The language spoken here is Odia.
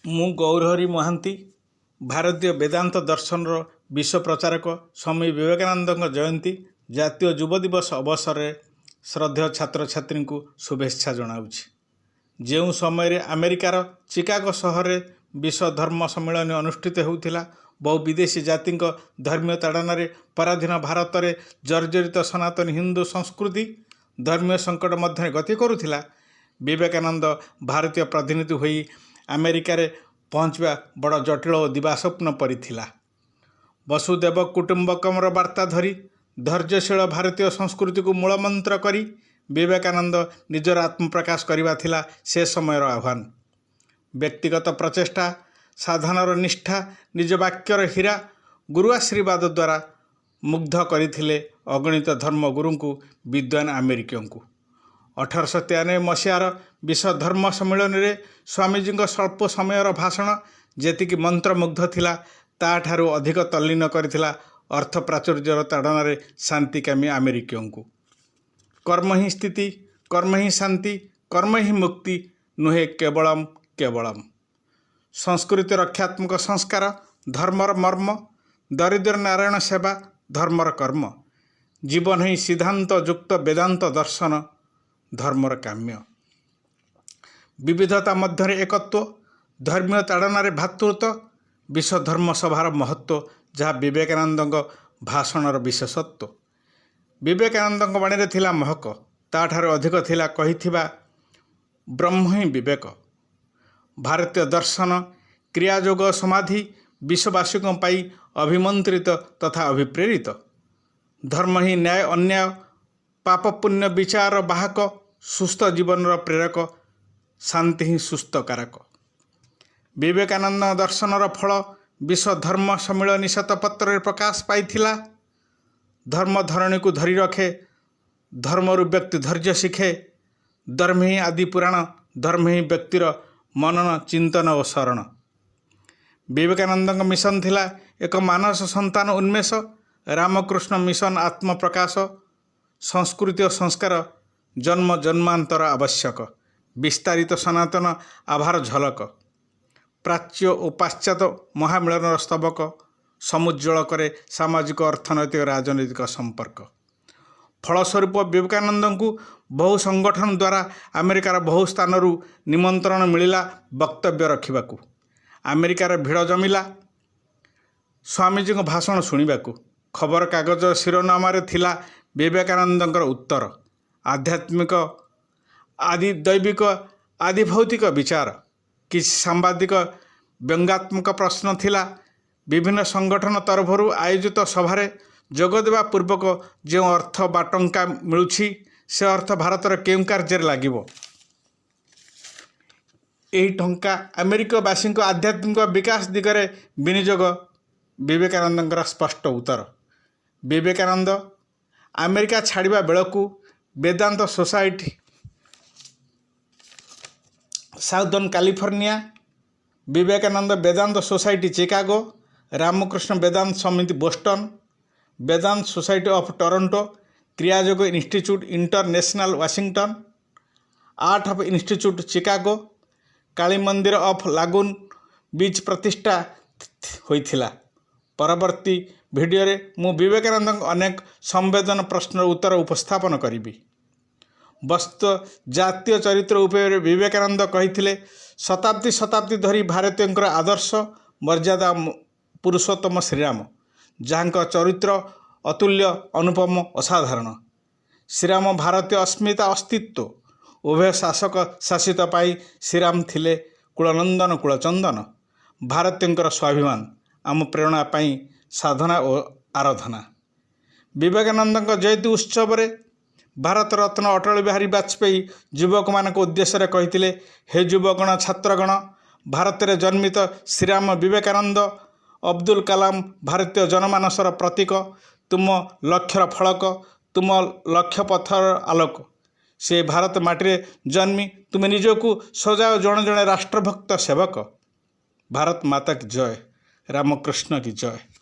ମୁଁ ଗୌରହରି ମହାନ୍ତି, ଭାରତୀୟ ବେଦାନ୍ତ ଦର୍ଶନର ବିଶ୍ୱ ପ୍ରଚାରକ ସ୍ୱାମୀ ବିବେକାନନ୍ଦଙ୍କ ଜୟନ୍ତୀ ଜାତୀୟ ଯୁବ ଦିବସ ଅବସରରେ ଶ୍ରଦ୍ଧେୟ ଛାତ୍ରଛାତ୍ରୀଙ୍କୁ ଶୁଭେଚ୍ଛା ଜଣାଉଛି। ଯେଉଁ ସମୟରେ ଆମେରିକାର ଚିକାଗୋ ସହରରେ ବିଶ୍ୱ ଧର୍ମ ସମ୍ମିଳନୀ ଅନୁଷ୍ଠିତ ହେଉଥିଲା, ବହୁ ବିଦେଶୀ ଜାତିଙ୍କ ଧର୍ମୀୟ ତାଡ଼ନାରେ ପରାଧୀନ ଭାରତରେ ଜର୍ଜରିତ ସନାତନୀ ହିନ୍ଦୁ ସଂସ୍କୃତି ଧର୍ମୀୟ ସଙ୍କଟ ମଧ୍ୟରେ ଗତି କରୁଥିଲା, ବିବେକାନନ୍ଦ ଭାରତୀୟ ପ୍ରତିନିଧି ହୋଇ ଆମେରିକାରେ ପହଞ୍ଚିବା ବଡ଼ ଜଟିଳ ଓ ଦିବାସ୍ୱପ୍ନ ପରି ଥିଲା। ବସୁଧୈବ କୁଟୁମ୍ବକମର ବାର୍ତ୍ତା ଧରି, ଧୈର୍ଯ୍ୟଶୀଳ ଭାରତୀୟ ସଂସ୍କୃତିକୁ ମୂଳମନ୍ତ୍ର କରି ବିବେକାନନ୍ଦ ନିଜର ଆତ୍ମପ୍ରକାଶ କରିବା ଥିଲା ସେ ସମୟର ଆହ୍ୱାନ। ବ୍ୟକ୍ତିଗତ ପ୍ରଚେଷ୍ଟା, ସାଧନାର ନିଷ୍ଠା, ନିଜ ବାକ୍ୟର ହୀରା, ଗୁରୁ ଆଶୀର୍ବାଦ ଦ୍ୱାରା ମୁଗ୍ଧ କରିଥିଲେ ଅଗଣିତ ଧର୍ମଗୁରୁଙ୍କୁ, ବିଦ୍ୱାନ ଆମେରିକୀୟଙ୍କୁ। 1893 ମସିହାର ବିଶ୍ୱ ଧର୍ମ ସମ୍ମିଳନୀରେ ସ୍ୱାମୀଜୀଙ୍କ ସ୍ୱଳ୍ପ ସମୟର ଭାଷଣ ଯେତିକି ମନ୍ତ୍ରମୁଗ୍ଧ ଥିଲା, ତାଠାରୁ ଅଧିକ ତଲ୍ଲୀନ କରିଥିଲା ଅର୍ଥ ପ୍ରାଚୁର୍ଯ୍ୟର ତାଡ଼ନାରେ ଶାନ୍ତିକାମୀ ଆମେରିକୀୟଙ୍କୁ। କର୍ମ ହିଁ ସ୍ଥିତି, କର୍ମ ହିଁ ଶାନ୍ତି, କର୍ମ ହିଁ ମୁକ୍ତି ନୁହେଁ କେବଳମ୍ କେବଳମ୍। ସଂସ୍କୃତି ରକ୍ଷାତ୍ମକ ସଂସ୍କାର ଧର୍ମର ମର୍ମ, ଦରିଦ୍ର ନାରାୟଣ ସେବା ଧର୍ମର କର୍ମ, ଜୀବନ ହିଁ ସିଦ୍ଧାନ୍ତ ଯୁକ୍ତ ବେଦାନ୍ତ ଦର୍ଶନ ଧର୍ମର କାମ୍ୟ। ବିବିଧତା ମଧ୍ୟରେ ଏକତ୍ୱ, ଧର୍ମୀୟ ତାଡ଼ନାରେ ଭ୍ରାତୃତ୍ୱ, ବିଶ୍ୱ ଧର୍ମ ସଭାର ମହତ୍ତ୍ୱ, ଯାହା ବିବେକାନନ୍ଦଙ୍କ ଭାଷଣର ବିଶେଷତ୍ୱ। ବିବେକାନନ୍ଦଙ୍କ ବାଣୀରେ ଥିଲା ମହକ, ତାଠାରୁ ଅଧିକ ଥିଲା କହିଥିବା ବ୍ରହ୍ମ ହିଁ ବିବେକ। ଭାରତୀୟ ଦର୍ଶନ, କ୍ରିୟାଯୋଗ, ସମାଧି ବିଶ୍ୱବାସୀଙ୍କ ପାଇଁ ଅଭିମନ୍ତ୍ରିତ ତଥା ଅଭିପ୍ରେରିତ। ଧର୍ମ ହିଁ ନ୍ୟାୟ ଅନ୍ୟାୟ, ପାପ ପୁଣ୍ୟ ବିଚାର ବାହକ, ସୁସ୍ଥ ଜୀବନର ପ୍ରେରକ, ଶାନ୍ତି ହିଁ ସୁସ୍ଥ କାରକ। ବିବେକାନନ୍ଦ ଦର୍ଶନର ଫଳ ବିଶ୍ୱ ଧର୍ମ ସମ୍ମିଳନୀ ଶ୍ୱେତପତ୍ରରେ ପ୍ରକାଶ ପାଇଥିଲା। ଧର୍ମ ଧରଣୀକୁ ଧରି ରଖେ, ଧର୍ମରୁ ବ୍ୟକ୍ତି ଧୈର୍ଯ୍ୟ ଶିଖେ, ଧର୍ମ ହିଁ ଆଦି ପୁରାଣ, ଧର୍ମ ହିଁ ବ୍ୟକ୍ତିର ମନନ, ଚିନ୍ତନ ଓ ଶରଣ। ବିବେକାନନ୍ଦଙ୍କ ମିଶନ ଥିଲା ଏକ ମାନସ ସନ୍ତାନ ଉନ୍ମେଷ, ରାମକୃଷ୍ଣ ମିଶନ ଆତ୍ମପ୍ରକାଶ, ସଂସ୍କୃତି ଓ ସଂସ୍କାର ଜନ୍ମ ଜନ୍ମାନ୍ତର ଆବଶ୍ୟକ, ବିସ୍ତାରିତ ସନାତନ ଆଭାର ଝଲକ, ପ୍ରାଚ୍ୟ ଓ ପାଶ୍ଚାତ୍ୟ ମହାମିଳନର ସ୍ତବକ, ସମୁଜ୍ଜଳ କରେ ସାମାଜିକ, ଅର୍ଥନୈତିକ, ରାଜନୈତିକ ସମ୍ପର୍କ। ଫଳସ୍ୱରୂପ ବିବେକାନନ୍ଦଙ୍କୁ ବହୁ ସଂଗଠନ ଦ୍ୱାରା ଆମେରିକାର ବହୁ ସ୍ଥାନରୁ ନିମନ୍ତ୍ରଣ ମିଳିଲା ବକ୍ତବ୍ୟ ରଖିବାକୁ। ଆମେରିକାର ଭିଡ଼ ଜମିଲା ସ୍ୱାମୀଜୀଙ୍କ ଭାଷଣ ଶୁଣିବାକୁ। ଖବରକାଗଜ ଶିରୋନାମାରେ ଥିଲା ବିବେକାନନ୍ଦଙ୍କର ଉତ୍ତର, ଆଧ୍ୟାତ୍ମିକ, ଆଦି ଦୈବିକ, ଆଦି ଭୌତିକ ବିଚାର। କିଛି ସାମ୍ବାଦିକ ବ୍ୟଙ୍ଗାତ୍ମକ ପ୍ରଶ୍ନ ଥିଲା, ବିଭିନ୍ନ ସଂଗଠନ ତରଫରୁ ଆୟୋଜିତ ସଭାରେ ଯୋଗଦେବା ପୂର୍ବକ ଯେଉଁ ଅର୍ଥ ବା ଟଙ୍କା ମିଳୁଛି, ସେ ଅର୍ଥ ଭାରତର କେଉଁ କାର୍ଯ୍ୟରେ ଲାଗିବ? ଏହି ଟଙ୍କା ଆମେରିକାବାସୀଙ୍କ ଆଧ୍ୟାତ୍ମିକ ବିକାଶ ଦିଗରେ ବିନିଯୋଗ, ବିବେକାନନ୍ଦଙ୍କର ସ୍ପଷ୍ଟ ଉତ୍ତର। ବିବେକାନନ୍ଦ ଆମେରିକା ଛାଡ଼ିବା ବେଳକୁ Vedanta society southern California, Vivekananda Vedanta society Chicago, Ramakrishna Vedanta Samiti Boston, Vedanta society of Toronto, Kriyayoga institute international Washington, art of institute Chicago, Kali Mandir of Laguna beach ପ୍ରତିଷ୍ଠା ହୋଇଥିଲା। ପରବର୍ତ୍ତୀ ଭିଡ଼ିଓରେ ମୁଁ ବିବେକାନନ୍ଦଙ୍କ ଅନେକ ସମ୍ବେଦନ ପ୍ରଶ୍ନର ଉତ୍ତର ଉପସ୍ଥାପନ କରିବି। ବସ୍ତୁ ଜାତୀୟ ଚରିତ୍ର ଉପରେ ବିବେକାନନ୍ଦ କହିଥିଲେ, ଶତାବ୍ଦୀ ଶତାବ୍ଦୀ ଧରି ଭାରତୀୟଙ୍କର ଆଦର୍ଶ ମର୍ଯ୍ୟାଦା ପୁରୁଷୋତ୍ତମ ଶ୍ରୀରାମ, ଯାହାଙ୍କ ଚରିତ୍ର ଅତୁଲ୍ୟ, ଅନୁପମ, ଅସାଧାରଣ। ଶ୍ରୀରାମ ଭାରତୀୟ ଅସ୍ମିତା, ଅସ୍ତିତ୍ୱ। ଉଭୟ ଶାସକ ଶାସିତ ପାଇଁ ଶ୍ରୀରାମ ଥିଲେ କୁଳନନ୍ଦନ, କୁଳଚନ୍ଦନ, ଭାରତୀୟଙ୍କର ସ୍ୱାଭିମାନ, ଆମ ପ୍ରେରଣା ପାଇଁ ସାଧନା ଓ ଆରାଧନା। ବିବେକାନନ୍ଦଙ୍କ ଜୟନ୍ତୀ ଉତ୍ସବରେ ଭାରତରତ୍ନ ଅଟଳ ବିହାରୀ ବାଜପେୟୀ ଯୁବକମାନଙ୍କ ଉଦ୍ଦେଶ୍ୟରେ କହିଥିଲେ, ହେ ଯୁବଗଣ, ଛାତ୍ରଗଣ, ଭାରତରେ ଜନ୍ମିତ ଶ୍ରୀରାମ, ବିବେକାନନ୍ଦ, ଅବଦୁଲ କାଲାମ ଭାରତୀୟ ଜନମାନସର ପ୍ରତୀକ, ତୁମ ଲକ୍ଷ୍ୟର ଫଳକ, ତୁମ ଲକ୍ଷ୍ୟ ପଥର ଆଲୋକ। ସେ ଭାରତ ମାଟିରେ ଜନ୍ମି ତୁମେ ନିଜକୁ ସଜାଅ ଜଣେ ଜଣେ ରାଷ୍ଟ୍ରଭକ୍ତ ସେବକ। ଭାରତ ମାତା କି ଜୟ, ରାମକୃଷ୍ଣ କି ଜୟ।